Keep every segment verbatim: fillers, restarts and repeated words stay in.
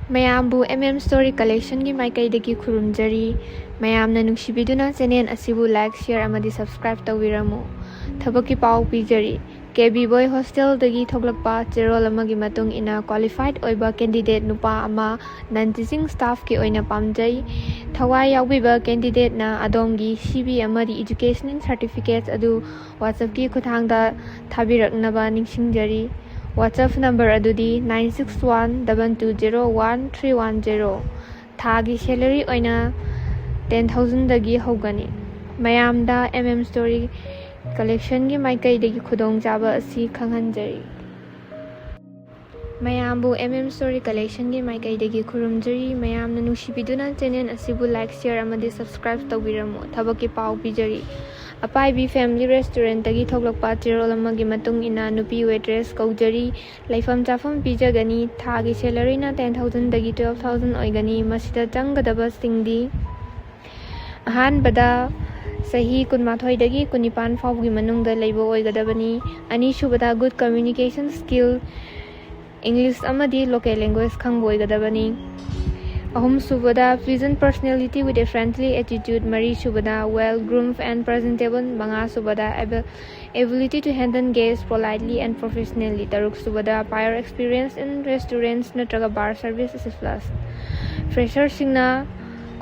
ꯃꯌꯥꯝꯕꯨ M M Story Collectionꯒꯤ ꯃꯥꯏꯀꯩꯗꯒꯤ ꯈꯨꯔꯨꯝꯖꯔꯤ꯫ ꯃꯌꯥꯝꯅ ꯅꯨꯡꯁꯤꯕꯤꯗꯨꯅ channel ꯑꯁꯤꯕꯨ like, share ꯑꯃꯗꯤ subscribe ꯇꯧꯕꯤꯔꯝꯃꯨ꯫ ꯊꯕꯛꯀꯤ ꯄꯥꯎ ꯄꯤꯖꯔꯤ꯫ K B Boy Hostelꯗꯒꯤ ꯊꯣꯛꯂꯛꯄ ꯆꯦꯔꯣꯜ ꯑꯃꯒꯤ ꯃꯇꯨꯡ ꯏꯟꯅ qualified ꯑꯣꯏꯕ candidate ꯅꯨꯄꯥ ꯑꯃ non teaching staffꯀꯤ ꯑꯣꯏꯅ ꯄꯥꯝꯖꯩ꯫ ꯊꯋꯥꯏ ꯌꯥꯎꯕꯤꯕ candidateꯅ ꯑꯗꯣꯝꯒꯤ C V ꯑꯃꯗꯤ educational certificates ꯑꯗꯨ WhatsAppꯀꯤ ꯈꯨꯠꯊꯥꯡꯗ ꯊꯥꯕꯤꯔꯛꯅꯕ ꯅꯤꯡꯁꯤꯡꯖꯔꯤ꯫ WhatsApp number ꯑꯗꯨꯗꯤ nine six one double two zero one three one zero꯫ ꯊꯥꯒꯤ salary ꯑꯣꯏꯅ ten thousandꯗꯒꯤ ꯍꯧꯒꯅꯤ꯫ ꯃꯌꯥꯝꯗ M M Story Collectionꯒꯤ ꯃꯥꯏꯀꯩꯗꯒꯤ ꯈꯨꯗꯣꯡꯆꯥꯕ ꯑꯁꯤ ꯈꯪꯍꯟꯖꯔꯤ꯫ ꯃꯌꯥꯝꯕꯨ M M Story Collectionꯒꯤ ꯃꯥꯏꯀꯩꯗꯒꯤ ꯈꯨꯔꯨꯝꯖꯔꯤ꯫ ꯃꯌꯥꯝꯅ ꯅꯨꯡꯁꯤꯕꯤꯗꯨꯅ channel ꯑꯁꯤꯕꯨ like, share ꯑꯃꯗꯤ subscribe ꯇꯧꯕꯤꯔꯝꯃꯨ꯫ ꯊꯕꯛꯀꯤ ꯄꯥꯎ ꯄꯤꯖꯔꯤ꯫ ꯑꯄꯥꯏꯕꯤ Family Restaurantꯇꯒꯤ ꯊꯣꯛꯂꯛꯄ ꯆꯦꯔꯣꯜ ꯑꯃꯒꯤ ꯃꯇꯨꯡ ꯏꯟꯅ ꯅꯨꯄꯤ waitress ꯀꯧꯖꯔꯤ꯫ ꯂꯩꯐꯝ ꯆꯥꯐꯝ ꯄꯤꯖꯒꯅꯤ꯫ ꯊꯥꯒꯤ salaryꯅ ten thousandꯗꯒꯤ twelve thousand ꯑꯣꯏꯒꯅꯤ꯫ ꯃꯁꯤꯗ ꯆꯪꯒꯗꯕꯁꯤꯡꯗꯤ: ꯑꯍꯥꯟꯕꯗ, ꯆꯍꯤ ꯀꯨꯟꯃꯥꯊꯣꯏꯗꯒꯤ ꯀꯨꯟꯅꯤꯄꯥꯟ ꯐꯥꯎꯕꯒꯤ ꯃꯅꯨꯡꯗ ꯂꯩꯕ ꯑꯣꯏꯒꯗꯕꯅꯤ꯫ ꯑꯅꯤꯁꯨꯕꯗ, good communication skill, English ꯑꯃꯗꯤ local language ꯈꯪꯕ ꯑꯣꯏꯒꯗꯕꯅꯤ꯫ ꯑꯍꯨꯝꯁꯨꯕꯗ, pleasant personality with a friendly attitude꯫ ꯃꯔꯤꯁꯨꯕꯗ, well groomed and presentable꯫ ꯃꯉꯥꯁꯨꯕꯗ, able ability to handle guests politely and professionally꯫ ꯇꯔꯨꯛꯁꯨꯕꯗ, prior experience in restaurants ꯅꯠꯇ꯭ꯔꯒ bar service is a plus꯫ Fresherꯁꯤꯡꯅ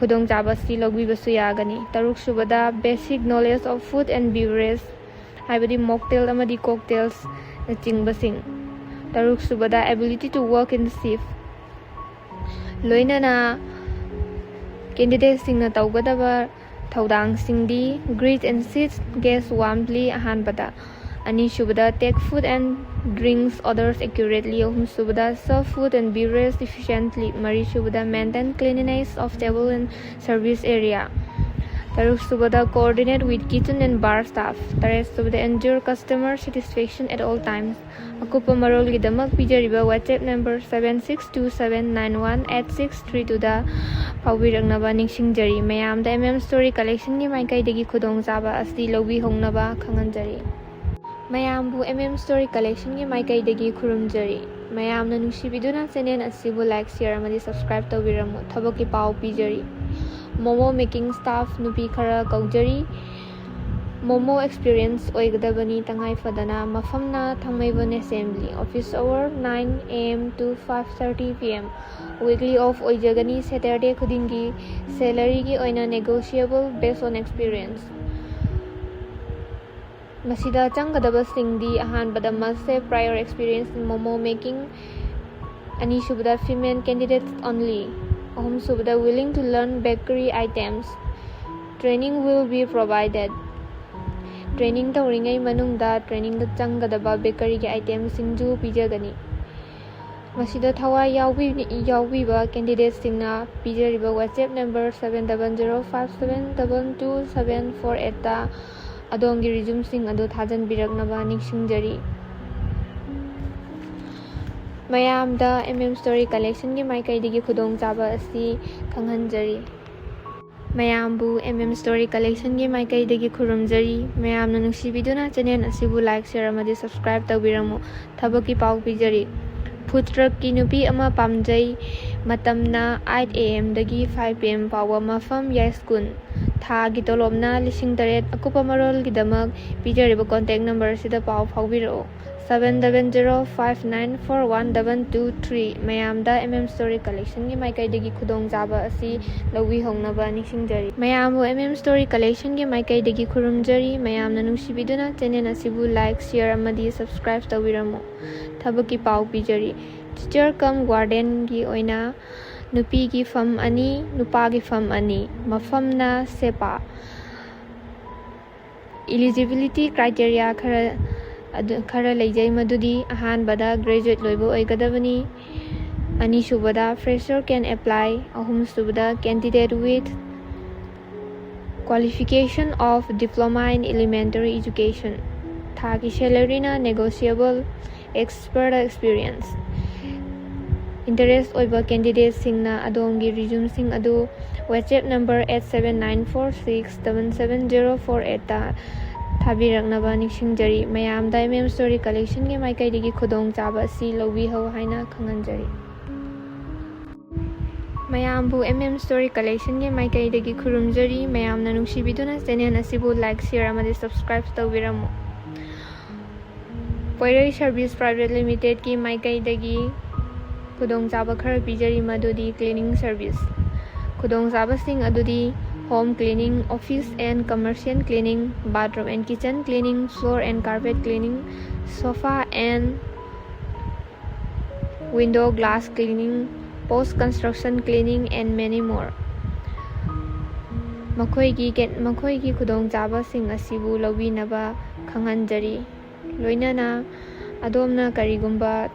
ꯈꯨꯗꯣꯡꯆꯥꯕ ꯑꯁꯤ ꯂꯧꯕꯤꯕꯁꯨ ꯌꯥꯒꯅꯤ꯫ ꯇꯔꯨꯛꯁꯨꯕꯗ, basic knowledge of food and beverage, ꯍꯥꯏꯕꯗꯤ mocktail ꯑꯃꯗꯤ cocktailsꯅꯆꯤꯡꯕꯁꯤꯡ꯫ ꯇꯔꯨꯛꯁꯨꯕꯗ, ability to work in shift꯫ ꯂꯣꯏꯅꯅ candidateꯁꯤꯡꯅ ꯇꯧꯒꯗꯕ ꯊꯧꯗꯥꯡꯁꯤꯡꯗꯤ: greet and assist guests warmly ꯑꯍꯥꯟꯕꯗ꯫ ꯑꯅꯤꯁꯨꯕꯗ, take food and drinks orders accurately꯫ ꯑꯍꯨꯝꯁꯨꯕꯗ, serve food and beverage efficiently꯫ ꯃꯔꯤꯁꯨꯕꯗ, maintain cleanliness of table and service area꯫ ꯇꯔꯨꯛꯁꯨꯕꯗ, coordinate with kitchen and bar staff꯫ ꯇꯔꯦꯠꯁꯨꯕꯗ, ensure customer satisfaction at all times꯫ ꯑꯀꯨꯞꯄ ꯃꯔꯣꯜꯒꯤꯗꯃꯛ ꯄꯤꯖꯔꯤꯕ WhatsApp number seven six two seven nine one eight six three twoꯗ ꯐꯥꯎꯕꯤꯔꯛꯅꯕ ꯅꯤꯡꯁꯤꯡꯖꯔꯤ꯫ ꯃꯌꯥꯝꯗ M M Story Collectionꯒꯤ ꯃꯥꯏꯀꯩꯗꯒꯤ ꯈꯨꯗꯣꯡꯆꯥꯕ ꯑꯁꯤ ꯂꯧꯕꯤꯍꯧꯅꯕ ꯈꯪꯍꯟꯖꯔꯤ꯫ ꯃꯌꯥꯝꯕꯨ M M Story Collectionꯒꯤ ꯃꯥꯏꯀꯩꯗꯒꯤ ꯈꯨꯔꯨꯝꯖꯔꯤ꯫ ꯃꯌꯥꯝꯅ ꯅꯨꯡꯁꯤꯕꯤꯗꯨꯅ ꯆꯦꯅꯦꯜ ꯑꯁꯤꯕꯨ ꯂꯥꯏꯛ, ꯁꯤꯌꯔ ꯑꯃꯗꯤ ꯁꯕꯁꯀ꯭ꯔꯥꯏꯕ ꯇꯧꯕꯤꯔꯝꯃꯨ꯫ ꯊꯕꯛꯀꯤ ꯄꯥꯎ ꯄꯤꯖꯔꯤ꯫ ꯃꯣꯃꯣ ꯃꯦꯀꯤꯡ ꯁ꯭ꯇꯥꯐ ꯅꯨꯄꯤ ꯈꯔ ꯀꯧꯖꯔꯤ꯫ ꯃꯣꯃꯣ ꯑꯦꯛꯁꯄꯤꯔꯤꯌꯦꯟꯁ ꯑꯣꯏꯒꯗꯕꯅꯤ ꯇꯉꯥꯏ ꯐꯗꯅ꯫ ꯃꯐꯝꯅ ꯊꯥꯡꯃꯩꯕꯟ assembly. Office hour nine A M to five thirty P M꯫ Weekly off ꯑꯣꯏꯖꯒꯅꯤ ꯁꯦꯇꯔꯗꯦ ꯈꯨꯗꯤꯡꯒꯤ꯫ ꯁꯦꯂꯔꯤꯒꯤ ꯑꯣꯏꯅ negotiable based on experience꯫ ꯃꯁꯤꯗ ꯆꯪꯒꯗꯕꯁꯤꯡꯗꯤ: ꯑꯍꯥꯟꯕꯗ, must have prior experience in momo making. ꯑꯅꯤꯁꯨꯕꯗ, female candidates only꯫ ꯑꯍꯨꯝꯁꯨꯕꯗ, willing to learn bakery items. Training will be provided꯫ Training ꯇꯧꯔꯤꯉꯩ ꯃꯅꯨꯡꯗ ꯇ꯭ꯔꯦꯅꯤꯡꯗ ꯆꯪꯒꯗꯕ ꯕꯦꯀꯔꯤꯒꯤ ꯑꯥꯏꯇꯦꯝꯁꯤꯡꯁꯨ ꯄꯤꯖꯒꯅꯤ꯫ ꯃꯁꯤꯗ ꯊꯋꯥꯏ ꯌꯥꯎꯕꯤ-, ꯌꯥꯎꯕꯤꯕ ꯀꯦꯟꯗꯤꯗꯦꯠꯁꯤꯡꯅ ꯄꯤꯖꯔꯤꯕ WhatsApp number seven double zero five seven double two seven four eight ꯇ ꯑꯗꯣꯝꯒꯤ ꯔꯤꯖ꯭ꯌꯨꯝꯁꯤꯡ ꯑꯗꯨ ꯊꯥꯖꯤꯟꯕꯤꯔꯛꯅꯕ ꯅꯤꯡꯁꯤꯡꯖꯔꯤ꯫ ꯃꯌꯥꯝꯗ M M Story Collection ꯒꯤ ꯃꯥꯏꯀꯩꯗꯒꯤ ꯈꯨꯗꯣꯡꯆꯥꯕ ꯑꯁꯤ ꯈꯪꯍꯟꯖꯔꯤ꯫ ꯃꯌꯥꯝꯕꯨ M M Story Collection ꯒꯤ ꯃꯥꯏꯀꯩꯗꯒꯤ ꯈꯨꯔꯨꯝꯖꯔꯤ꯫ ꯃꯌꯥꯝꯅ ꯅꯨꯡꯁꯤꯕꯤꯗꯨꯅ ꯆꯦꯅꯦꯜ ꯑꯁꯤꯕꯨ ꯂꯥꯏꯛ, ꯁꯤꯌꯔ ꯑꯃꯗꯤ ꯁꯕꯁꯀ꯭ꯔꯥꯏꯕ ꯇꯧꯕꯤꯔꯝꯃꯨ꯫ ꯊꯕꯛꯀꯤ ꯄꯥꯎ ꯄꯤꯖꯔꯤ꯫ ꯐꯨꯗ ꯇ꯭ꯔꯛꯀꯤ ꯅꯨꯄꯤ ꯑꯃ ꯄꯥꯝꯖꯩ꯫ ꯃꯇꯝꯅ eight A M ꯗꯒꯤ five P M ꯐꯥꯎꯕ꯫ ꯃꯐꯝ ꯌꯥꯏꯁ꯭ꯀꯨꯜ꯫ ꯊꯥꯒꯤ ꯇꯣꯂꯣꯞꯅ ꯂꯤꯁꯤꯡ ꯇꯔꯦꯠ꯫ ꯑꯀꯨꯞꯄ ꯃꯔꯣꯜꯒꯤꯗꯃꯛ ꯄꯤꯖꯔꯤꯕ ꯀꯣꯟꯇꯦꯛ ꯅꯝꯕꯔ ꯑꯁꯤꯗ ꯄꯥꯎ ꯐꯥꯎꯕꯤꯔꯛꯎ, seven double zero five nine four one double two three꯫ ꯃꯌꯥꯝꯗ M M Story Collection ꯒꯤ ꯃꯥꯏꯀꯩꯗꯒꯤ ꯈꯨꯗꯣꯡꯆꯥꯕ ꯑꯁꯤ ꯂꯧꯕꯤꯍꯧꯅꯕ ꯅꯤꯡꯁꯤꯡꯖꯔꯤ꯫ ꯃꯌꯥꯝꯕꯨ M M Story Collection ꯒꯤ ꯃꯥꯏꯀꯩꯗꯒꯤ ꯈꯨꯔꯨꯝꯖꯔꯤ꯫ ꯃꯌꯥꯝꯅ ꯅꯨꯡꯁꯤꯕꯤꯗꯨꯅ ꯆꯦꯅꯦꯜ ꯑꯁꯤꯕꯨ ꯂꯥꯏꯛ, ꯁꯤꯌꯔ ꯑꯃꯗꯤ ꯁꯕꯁꯀ꯭ꯔꯥꯏꯕ ꯇꯧꯕꯤꯔꯝꯃꯨ꯫ ꯊꯕꯛꯀꯤ ꯄꯥꯎ ꯄꯤꯖꯔꯤ꯫ ꯇꯤꯆꯔ ꯀꯝ ꯋꯥꯔꯗꯦꯟꯒꯤ ꯑꯣꯏꯅ ꯅꯨꯄꯤꯒꯤ ꯐꯝ ꯑꯅꯤ, ꯅꯨꯄꯥꯒꯤ ꯐꯝ ꯑꯅꯤ꯫ ꯃꯐꯝꯅ ꯁꯦꯄꯥ꯫ Eligibility criteria ꯈꯔ ꯑꯗꯨ, ꯈꯔ ꯂꯩꯖꯩ, ꯃꯗꯨꯗꯤ: ꯑꯍꯥꯟꯕꯗ, ꯒ꯭ꯔꯦꯖꯨꯑꯦꯠ ꯂꯣꯏꯕ ꯑꯣꯏꯒꯗꯕꯅꯤ꯫ ꯑꯅꯤꯁꯨꯕꯗ, fresher can apply꯫ ꯑꯍꯨꯝꯁꯨꯕꯗ, candidate with qualification of diploma in elementary education꯫ ꯊꯥꯒꯤ ꯁꯦꯂꯔꯤꯅ negotiable, as per the experience꯫ Interest ꯑꯣꯏꯕ ꯀꯦꯟꯗꯤꯗꯦꯠꯁꯤꯡꯅ ꯑꯗꯣꯝꯒꯤ ꯔꯤꯖ꯭ꯌꯨꯝꯁꯤꯡ ꯑꯗꯨ WhatsApp number eight seven nine four six seven seven zero four eight ꯇ ꯊꯥꯕꯤꯔꯛꯅꯕ ꯅꯤꯡꯁꯤꯡꯖꯔꯤ꯫ ꯃꯌꯥꯝꯗ M M Story Collectionꯒꯤ ꯃꯥꯏꯀꯩꯗꯒꯤ ꯈꯨꯗꯣꯡꯆꯥꯕ ꯑꯁꯤ ꯂꯧꯕꯤꯍꯧ ꯍꯥꯏꯅ ꯈꯪꯍꯟꯖꯔꯤ꯫ ꯃꯌꯥꯝꯕꯨ M M Story Collectionꯒꯤ ꯃꯥꯏꯀꯩꯗꯒꯤ ꯈꯨꯔꯨꯝꯖꯔꯤ꯫ ꯃꯌꯥꯝꯅ ꯅꯨꯡꯁꯤꯕꯤꯗꯨꯅ channel ꯑꯁꯤꯕꯨ like, share ꯑꯃꯗꯤ subscribe ꯇꯧꯕꯤꯔꯝꯃꯨ꯫ ꯄꯣꯏꯔꯩ Service Private Limitedꯀꯤ ꯃꯥꯏꯀꯩꯗꯒꯤ ꯈꯨꯗꯣꯡꯆꯥꯕ ꯈꯔ ꯄꯤꯖꯔꯤ, ꯃꯗꯨꯗꯤ cleaning service꯫ ꯈꯨꯗꯣꯡꯆꯥꯕꯁꯤꯡ ꯑꯗꯨꯗꯤ home cleaning, office and commercial cleaning, bathroom and kitchen cleaning, floor and carpet cleaning, sofa and window glass cleaning, post construction cleaning and many more꯫ ꯃꯈꯣꯏꯒꯤ ꯀꯦ-, ꯃꯈꯣꯏꯒꯤ ꯈꯨꯗꯣꯡꯆꯥꯕꯁꯤꯡ ꯑꯁꯤꯕꯨ ꯂꯧꯕꯤꯅꯕ ꯈꯪꯍꯟꯖꯔꯤ꯫ ꯂꯣꯏꯅꯅ ꯑꯗꯣꯝꯅ ꯀꯔꯤꯒꯨꯝꯕ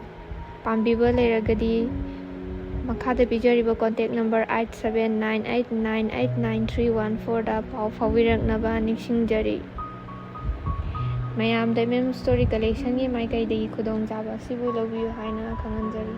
ꯄꯥꯝꯕꯤꯕ ꯂꯩꯔꯒꯗꯤ ꯃꯈꯥꯗ ꯄꯤꯖꯔꯤꯕ contact number eight seven nine eight nine eight nine three one fourꯗ ꯄꯥꯎ ꯐꯥꯎꯕꯤꯔꯛꯅꯕ ꯅꯤꯡꯁꯤꯡꯖꯔꯤ꯫ ꯃꯌꯥꯝꯗ M M Story Collectionꯒꯤ ꯃꯥꯏꯀꯩꯗꯒꯤ ꯈꯨꯗꯣꯡꯆꯥꯕ ꯑꯁꯤꯕꯨ ꯂꯧꯕꯤꯌꯨ ꯍꯥꯏꯅ ꯈꯪꯍꯟꯖꯔꯤ꯫